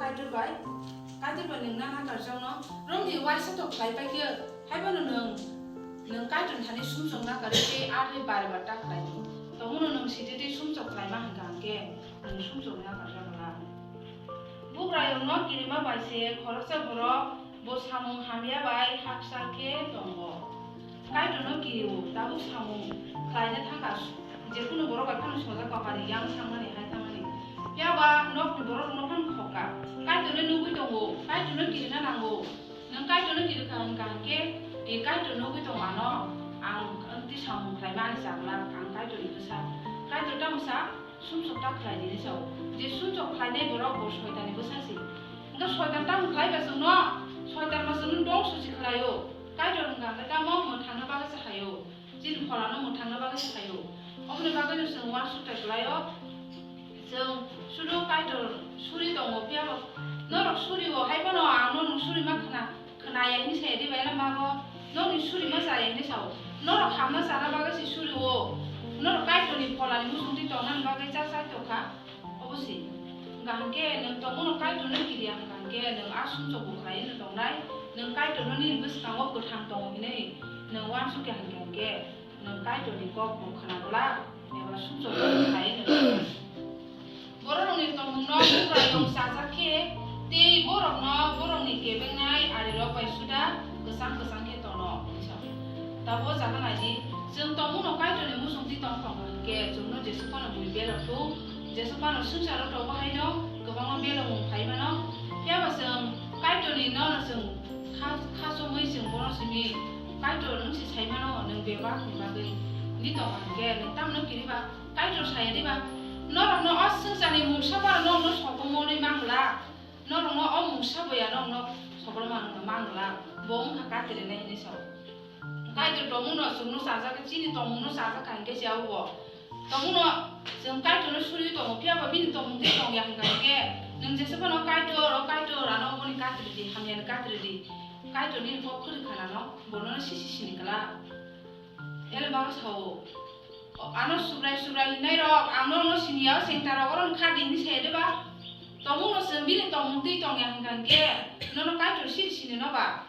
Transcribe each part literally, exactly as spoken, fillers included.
Kaitor bai, Kaitor bai nwng nana karjakno romni uaisa to khlai pai khe, haiphano nwng, nwng Kaitorni thani sumsok na karwi tei arwi bare bar ta khlai di. Tongmano nwng sidi tei sumsok khlaima hwnkha hwnkhe nwng sumsok na karjakla. Bugrayungno kirima bai se khoroksa borok bo samung hamya bai hakchar khe tongo. Kaitorno kirio, tabuk samung khlaina thangkha, jekunu borok bai phano sojak papari yang thangmani hai thangmani. Phiya ba nokni borok rokno phano khokha. Kaitorno nugwi tongo, Kaitorno kirina nango. Nwng Kaitorno kirikha hwnkha hwnkhe, e Kaitor nugwi tongo ano, ang tei samung khlaima ani chakla, ang Kaitorni bwsa. Kaitor tamo sa? Sumsok ta khlai di hinwi sao. Je sumsok khlainai borok bo Soitanni bwsa se. Hwnkhe Soitan tamo khlai ba chwngno? Soitan ba chwngno dongso se khlaio. Kaitor hwnkha hwnkhe tamo mwthangna bagwi se khlaio. Chini pholano mwthangna bagwi se khlaio. Oboni bagwino chwng uansuk ta khlaio. Chwng sudu Kaitor suri tongo phiya ba norok suri o hai phano ang nono suri ma khna. Khnaya hinwi saya di bai lama go, nokni suri ma chaya hinwi sao. Norok hamna chana bagwi se suri o. Norok Kaitorni pholani muchungtwi tongnani bagwi cha chai tongkha. Obo se. Hwnkha hwnkhe nwng tongmano Kaitorno kiriya hwnkha hwnkhe nwng a sumsok bo khlaiwi no tongnai. Nwng Kaitorno nini bwskango kwthang tongo hinwi nwng uansukya hwnkha hwnkhe nwng Kaitorni kok bo khna glak eba sumsok bo khlaiwi no tongnai. Bororokni tongmungno Bugrayung chajak khe, tei borokno borokni kebengnai arirok bai suda kwchang kwchang khe tono, hwnwi sa. Tabuk o jaga nai di, chwng tongmungno Kaitorni muchungtwi tong tong hwnkhe, chwngno jesuk phano bui belok thung, jesuk phano swngcharo tongo haino kwbangma belokmung phai mano. Phiya ba chwng Kaitorni nono chwng kha-, khachomwi chwng bono simi Kaitor wng se sai mano, nwng bebak ni bagwi ni tong hwnkhe, nwng tamno kiriba? Kaitor saya diba, norokno o swngcharni mungsa phano norokno sokomorwi mangla, norokno o mungsa boya norokno sokomorwi mangla, bo wngkha katirinai hinwi sao. Kaitor tongmungno chwngno chajak khe, chini tongmungno chajak kha hinkhe se abo bo. Tongmungno chwng Kaitorno suriwi tongo, phiya ba bini tongmung tei tongya hwnkha hinkhe, nwng jesa phano Kaitor, o Kaitor, ano oboni katiri di, hamyani katiri di. Kaitor nini kok khwrwi kha nano, bo nono sisi sini kla. Ele bago sao, "O, ano subrai subrai hinai rok, ang nono siniya, sengta rok oro kha di," hinwi saya de ba? Tongmung no chwng bini tongmung twi tongya hwnkha hwnkhe, nono Kaitor siri sini no ba?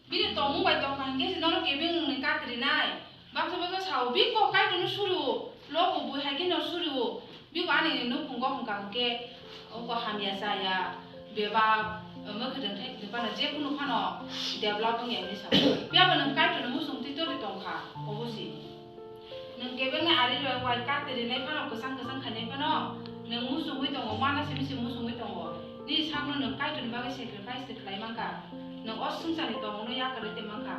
Bini tongmung bai tongkha hwnkhe se nono kebeng wngni katrinai. Baksa baksa sao, "Bini kok Kaitor no suru, lobo bui hai khe no suru." Biko ani nukhungo hwnkha hwnkhe, oko hamya chaya, bebak, mwkhwtwng thai phano jekunu phano develop wngya hinwi sao. Phiya bo nwng Kaitorni muchungtwi torwi tongkha, obo se. Nwng kebengni ari rok bai katirinai phano, kwchang kwchang khainai phano, nwng muchungwi tongo, mana simi se muchungwi tongo. Nini sakno nwng Kaitorni bagwi sacrifice se khlai mankha. Nwng o swngcharni tongmungno yakarwi tei mankha.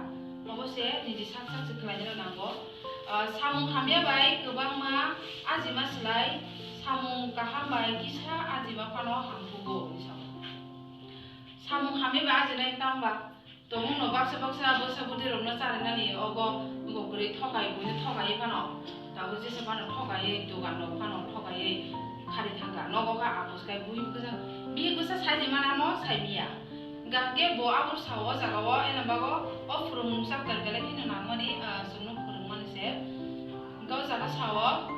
Obo se nini sak sak se khlainai nango. Ah, samung hamya bai kwbangma ajima slai samung kaham bai kisa ajima phano hamkugo, hinwi sao. Samung hamya bai ajinai tangba tongmungno baksa baksa bwsa bwtwi rokno charinani ogo, ogo kwrwi thokai buino thokai phano, tabuk jesa phano thokai, dogan rok phano thokai khari thangkha, nogo kha apos kai bui bwsa, bihik bwsa sai di mana mo sai miya. Hwnkhe bo abo sao o jaga o, eno bago o phwrwngmung chapter belai kheno nangmani, ah, chwngno phwrwngmani se. Hwnkhe o jaga sao,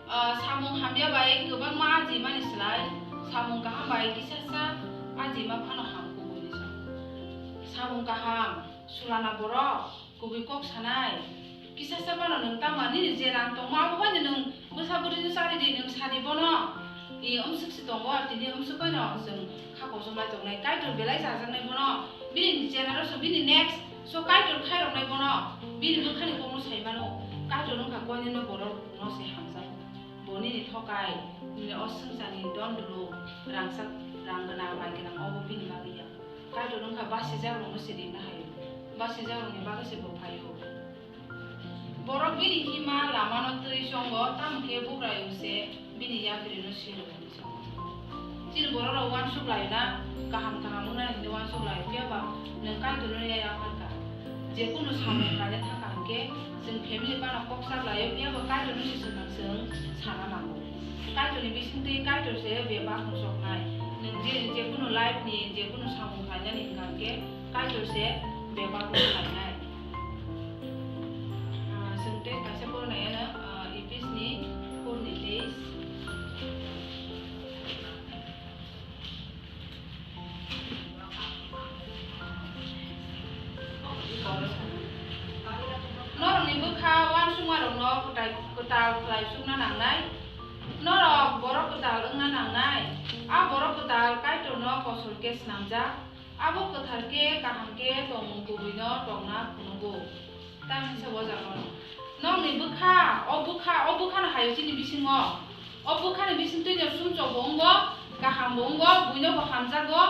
ah, samung hamya bai kwbangma ajimani slai samung kaham bai kisasa ajima phano ham kubui ni sa. Samung kaham, sulana borok, kubui kok sanai, kisasa phano nwng tangma nini je rang tongma abo bai nwng bwsa bwrwi no chari di, nwng sadi bono. I umswk se tongo, tini umswk bai no chwng kha kochom lai tongnai. Kaitor belai chajaknai bono, bini generation, bini next, so Kaitor khairoknai bono, bini bwkhani kokno sai mano. Kaitor wngkha koineno borok no se hamjak. Bo nini thokai, nini o swngcharni don dulu, rangchak, rang gwnang, bai gwnang, obo bini bagwi ya. Kaitor wngkha basijakrokno se ringna hai, basijakrokni bagwi se bo phaio. Borok bini hima lamano twi chongo, tamo khe Bugrayung se bini yaphirino siro. Chini bororok uansuk laio na, kaham kaham wngna hinwi uansuk laio, phiya ba nwng Kaitorno ya yapharkha. Jekunu samung khlaina thangkha hwnkhe, chwng family phano kok sak laio, phiya ba Kaitorno se swkang chwng sana nango. Kaitorni bisingtwi Kaitor se bebak muchuknai. Nwng je, jekunu life ni jekunu samung khlainani hwnkha hwnkhe Kaitor se bebak muchuknai. Ah, chwng tei kaisa porwnai ano, ah, Ephesni four ni teis. A borok kwtal Kaitorno kosol khe snamjak, abo kwthar khe kaham khe tongmung kubuino tongna phunukgo. Tamni se o jaga no. Nokni bwkha, o bwkha, o bwkhano haio chini bisingo. O bwkhani bising twi no sumsok bo wngo, kaham bo wngo, buino bo hamjago,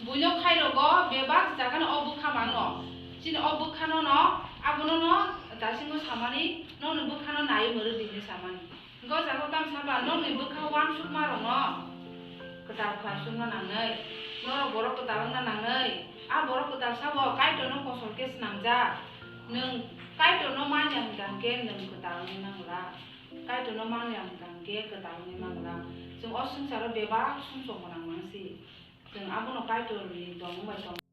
buino khairogo, bebak jaga no o bwkha mano. Chini o bwkhano no, abono no dasingo samani, nokni bwkhano naiwi mwrwk di hinwi samani. Hwnkhe o jaga o tamo saba, nokni bwkha uansukma rokno kwtal khlai chukna nangnai, norok borok kwtal wngna nangnai. A borok kwtal sabo Kaitorno kosol khe snamjak. Nwng Kaitorno manya hwnkha hwnkhe nwng kwtal wngwi mangla. Kaitorno manya hwnkha hwnkhe kwtal wngwi mangla. Chwng o swngcharo bebak sumsok gwnang mangsi. Chwng abono Kaitorni tongmung bai tong.